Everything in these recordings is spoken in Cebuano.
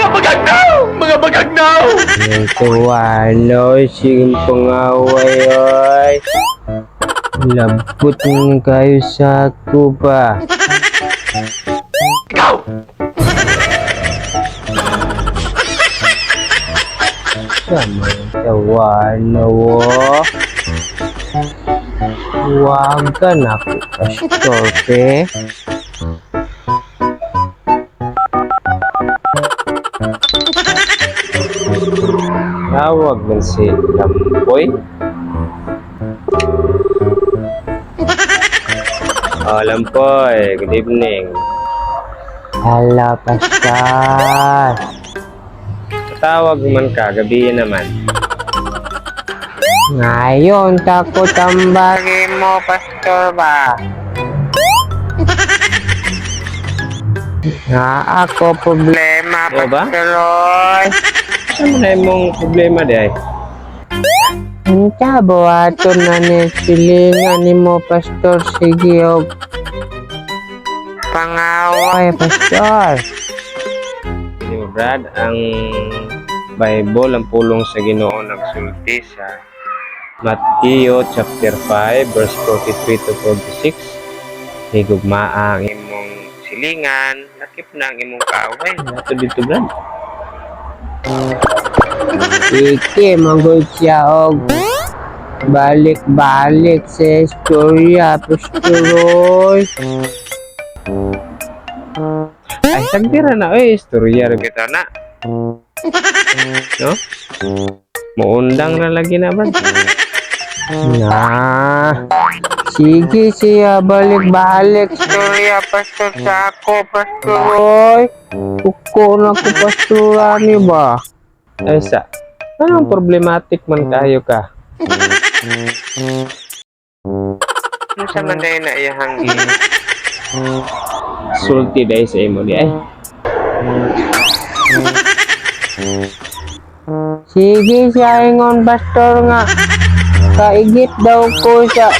Mga bagagnaw! Mga bagagnaw! Tuwano, sige pangaway, oy. Labot ng kayo sa ako ba? Ikaw! Sama tawano, wo. Huwag ka na po, Pastor, pe. Tawag man si Lamboy. Oh, Lampoy, good evening. Hello, Pastor. Tawag man ka, gabi naman. Ngayon, takot ang bagay mo, Pastor ba? Nga ako problema, Oo ba? Pastor Roy. Ano na imong problema di ay? Unta, buhaton na ni silingan ni mo, Pastor. Sige, og pangaway, Pastor. Di ba, Brad, ang Bible, ang pulong sa Ginoo nagsulti sa Mateo chapter 5 verse 43 to 46. Higugmaa ang imong silingan, lakip na ang imong kaaway. Nato dito, Brad. Iki, manggod siya og balik-balik sa istorya, Pastor Roy. Ay, sagdira na, oy, istorya ra kita na. No? Muundang na lagi na, Brad. Na, sige siya, balik-balik istorya, Pastor, sa ako, Pastor Roy. Kuko na ko, Pastor Rani ba? Ay, sa, anong problematic man kayo ka? Ano sa man dahil na iyahang sulti dahil sa imo di ay? Sige siya, ingon, Pastor, nga. Kaigit daw ko sa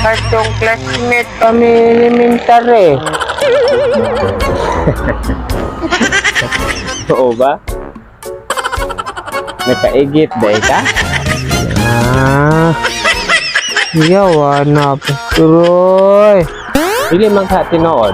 katong classmate kami elementary. Oo ba? Nakaigit dahil ka? Ah, yawa na, Pastor Roy. Dili man ka tinuod.